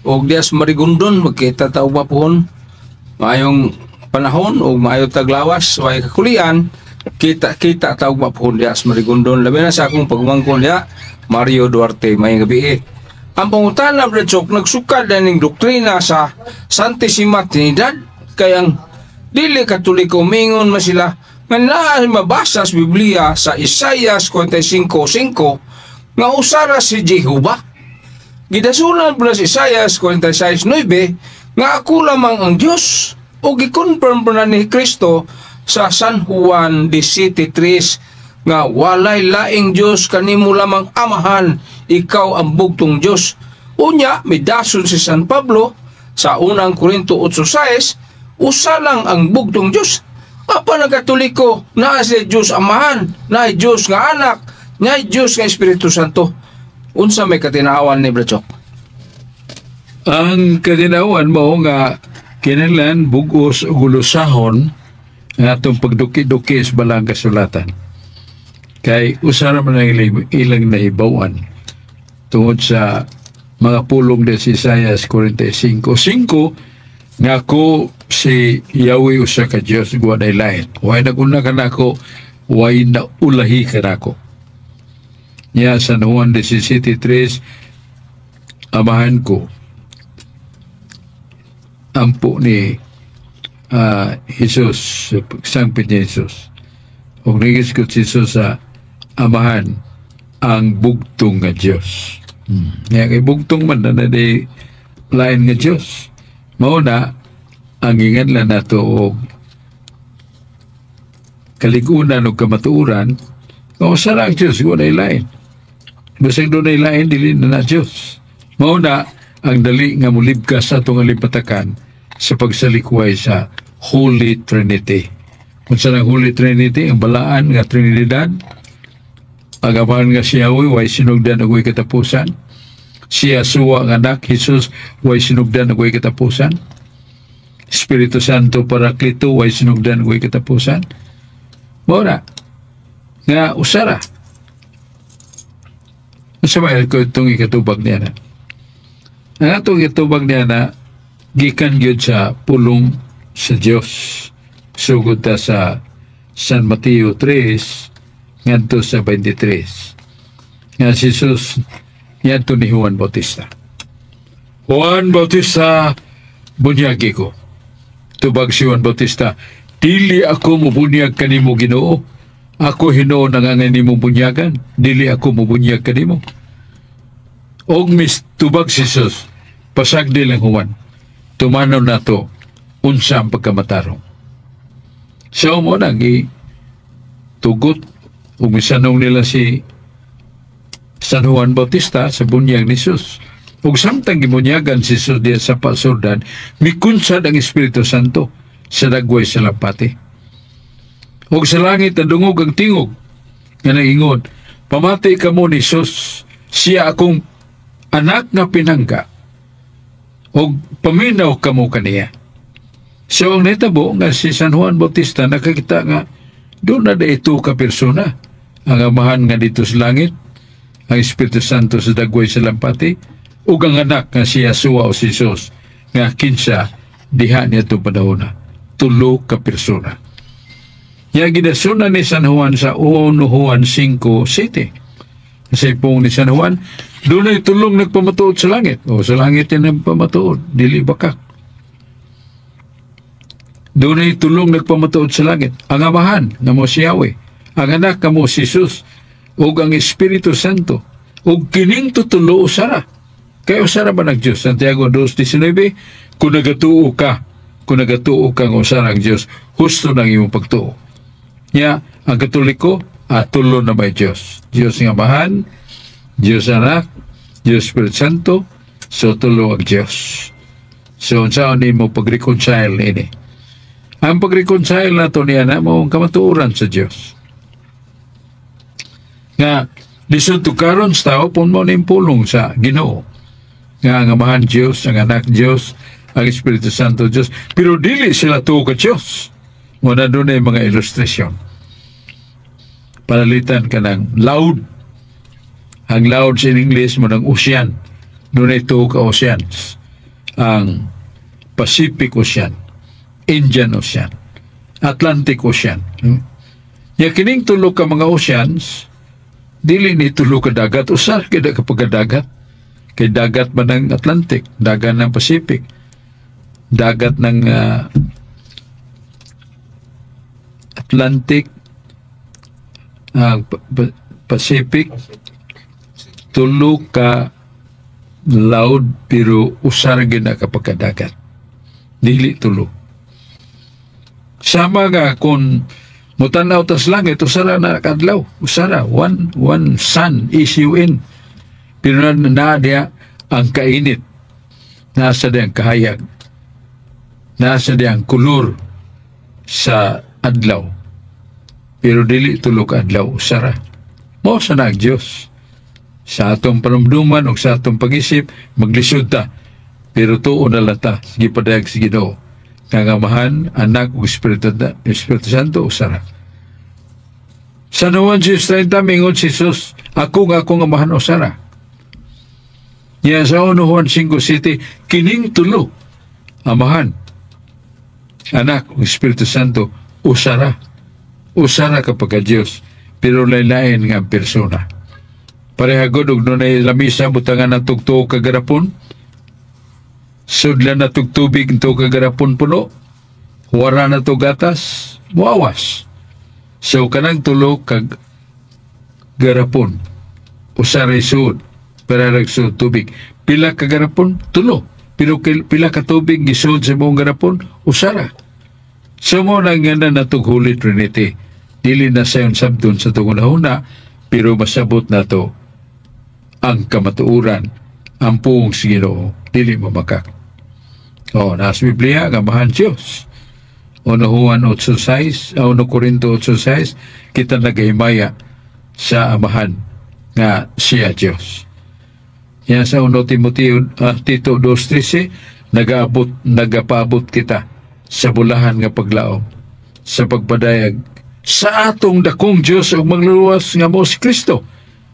[SPEAKER 3] Og diya sa Marigondon, magkita ta ugma pohon. Mayong panahon og maayo taglawas, way kakulian, kita-kita ta ugma pohon diya sa Marigondon. Labi na sa akong pagmangkon diya, Mario Duarte, mayong gabi eh. Ang pangutana, Brad Chok, nagsukad na ning doktrina sa Santissima Trinidad, kay ang dili Katoliko mingon man sila nga naa mabasa sa Biblia sa Isaias 45:5 nga usara si Jehova. Gidasunan pa sa Isaias 46:9 nga ako lamang ang Dios o gi-confirm pa na ni Kristo sa San Juan 17:3 nga walay laing Dios kanimo lamang Amahan, ikaw ang bugtong Dios. Unya midason si San Pablo sa Unang Korinto 8:6, usa lang ang bugtong Dios. Apan ang Katoliko, naa si Dios Amahan, naa Dios nga Anak, naa Dios nga Espiritu Santo. Unsa may katinawan ni Brad Chok?
[SPEAKER 1] Ang katinawan mo nga kinahanglan bugos ug ulusahon ang atong pagduki-duki sa balang kasulatan. Kay usa ra man ang ilang nahibaw-an tungod sa mga pulong de si Isaias 45:5 nga ako si Yahweh, usa ka Dios, ug walay lain. Way naguna kanako, way naulahi kanako. Nya San Juan 17:3, Amahan ko, ampo ni Jesus, sangpit ni Jesus. Ug nigisgot si Jesus sa Amahan ang bugtong nga Dios. Nga kay bugtong man na di lain nga Dios. Mao na ang inganlan nato og kaligunan og kamatuoran nga usa ra ang Dios, walay lain. Bisag dunay lain, dili na na Dios. Mao na ang dali nga mulibkas sa atong alimpatakan sa pagsalikway sa Holy Trinity. Kung sa ang Holy Trinity, ang balaan nga Trinidad, ang Amahan nga si Yahweh, way sinugdan ug way katapusan. Si Yahshua ang anak, Jesus, way sinugdan ug way katapusan. Espiritu Santo Paraklito, way sinugdan ug way katapusan. Mao na nga usara. Unsa may ko itong ikatubag niya na? Ang atong ikatubag niya na gikan gyud sa pulong sa Dios. Sugod ta sa San Mateo 3 ngadto sa 23. Nga si Jesus niadto ni Juan Bautista. "Juan Bautista, bunyagi ko." Tubag si Juan Bautista, "Dili ako mubunyag kanimo, Ginoo. Ako hinuon ang nimo bunyagan. Dili ako mubunyag kanimo." Og mis tubag si Jesus, "Pasagdi lang, Juan. Tumanon nato unsa ang pagkamatarong." So mao nang tugot ug misanong nila si San Juan Bautista sa bunyag ni Jesus. Ug samtang gibunyagan si Jesus diya sa Jordan, mikunsad ang Espiritu Santo sa dagway sa lampati. Ug sa langit nadungog ang tingog nga naingon, "Pamati kamo ni Jesus, siya akong anak nga pinangga, ug paminaw kamo kaniya." So ang nahitabo nga si San Juan Bautista nakakita nga doon na ito ka persona. Ang Amahan nga dito sa langit, ang Espiritu Santo sa dagway sa lampati, ug ang anak nga si Yahshua o si Jesus nga kinsa diha niya itong panahon na. Tulo ka persona. Ya gidasuna ni San Juan sa 1 Juan 5:7. Sa ipong ni San Juan, dunay tulong nagpamatuod sa langit. O sa langit yan ang pamatuod, dili bakak. Dunay tulong nagpamatuod sa langit. Ang Amahan, nga mo si Yahweh. Ang anak, nga mo si Jesus. Ug ang Espiritu Santo. Ug kining tutulo usara. Kay usara ba ng Diyos? Santiago 2:19, kung nagatuo ka nga usara ang Diyos, husto ng imong pagtuo. Nya, ang Katoliko, tulo na may Diyos. Diyos nga Amahan, Diyos Anak, Diyos Espiritu Santo, so tulo ang Diyos. So, unsaon nimo pag-reconcile ini? Ang pag-reconcile nato niya na mao ang kamatuoran sa Dios. Nga lisod tukaron sa tao kung mao ning pulong sa Ginoo. Nga ang Amahan Dios, ang Anak Dios, ang Espiritu Santo Dios, pero dili sila tuo ka Dios. Mao na dunay mga ilustrasyon. Panalitan ka ng loud. Ang loud sa English mao ng ocean. Dunay tuo ka oceans. Ang Pacific Ocean, Indian Ocean, Atlantic Ocean. Ya kining tulo ka mga oceans, dili ni tulo ka dagat, usa kay ka pagkadagat. Kay dagat man ng Atlantic, dagat ng Pacific, dagat ng Atlantic, Pacific, tulo ka loud pero usa ra gyud na ka pagkadagat. Dili tulo. Sama nga kung mutanaw tas langit, usara na kadlaw. Usara, one sun, S-U-N. Pero na diya ang kainit. Nasa diya ang kahayag. Nasa diya ang kulor sa adlaw. Pero dili tulo ka adlaw, usara. Mao sa na ang Diyos. Sa atong panumduman o sa atong pag-isip, maglisod ta. Pero tuo na lang ta, sige padayag sa Ginoo. Nga ang Amahan, Anak, ug Espiritu Santo, usara. Sa Juan 6:30, mingon si Jesus, "Ako nga akong Amahan usara." Niya sa 1 Juan 5:7, kining tulo, Amahan, Anak, ug Espiritu Santo, usara. Usara kapag Diyos, pero lain-lain nga ang persona. Pareha gud og dunay lamisa, butangan ng tugtuo ka garapon. Sudlan na tug tubig tuo ka garapon puno. Wara na to gatas, muawas. So kanang tulo kag garapon, usa ray suod, pero nagsuod tubig. Pila ka garapon? Tulo. Pero pila ka tubig gisuod sa buong garapon? Usara. So mao na nga na natog Holy Trinity. Dili na sayon sabdon sa atong hunahuna, pero masabot nato ang kamatuoran, ang puong sa Ginoo, dili mamakak. Oh, nasa Biblia, ang Amahan Diyos. 1 Juan 8:6, 1 Corinto 8:6, kita nagahimaya sa Amahan nga siya Diyos. Yan sa 1 Timoteo, Tito 2:13, nagaabot, nagapaabot kita sa bulahan nga paglaom, sa pagpadayag sa atong dakong Diyos ug mangluluwas nga mao si Kristo.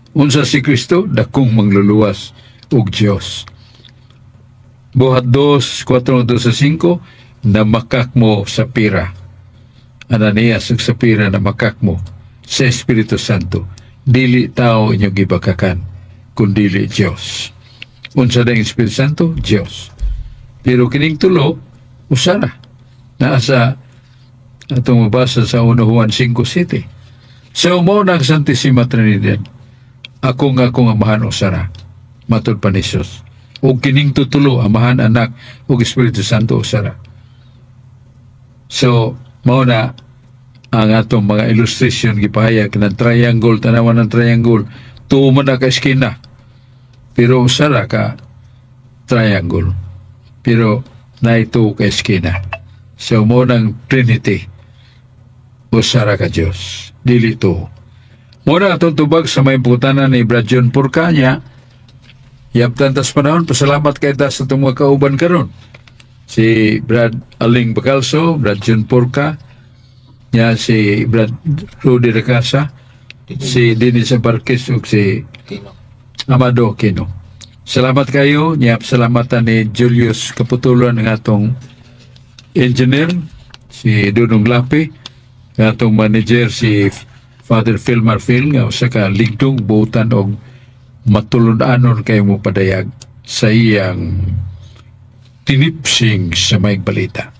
[SPEAKER 1] Unsa si Kristo? Dakong mangluluwas ug Diyos. Buhat 2, 4, 2 sa 5, namakak mo sa pira. Ananias ug Sapira, namakak mo sa Espiritu Santo. Dili tao inyong gibakakan, kundili Diyos. Unsa na ang Espiritu Santo? Diyos. Pero kining tulo, usara. Naa sa atong mabasa sa 1 Juan 5:7. So mao na ang Santissima Trinidad. Ako nga akong Amahan usara. Matod pa ni Jesus. O kining tutulo, Amahan, Anak, ug Espiritu Santo usara. So, mao na ang atong mga illustration gipahayag ng triangle, tanawan ng triangle, tuo man na ka eskina. Pero usara ka triangle. Pero naito ka eskina. So, mao ng Trinity. Usara ka Diyos. Dili to. Mao na atong tubag sa may pangutana ni Brad John Porcanya. Yabtan tas panahon, pasalamat kay ta sa itong mga kauban karon. Si Brad Aling Bacalso, Brad John Porca, niya si Brad Rudy Recasa, si Dennis Barquez ug si Amado Aquino. Salamat kayo. Niya salamatan ni Julius Kaputulan ng atong engineer, si Dudong Lapi, ng atong manager si Father Phil Marfil nga usa ka ligdong buutan og matulon-anon kayo mo padayag sa iyang tinipsing sa maayong balita.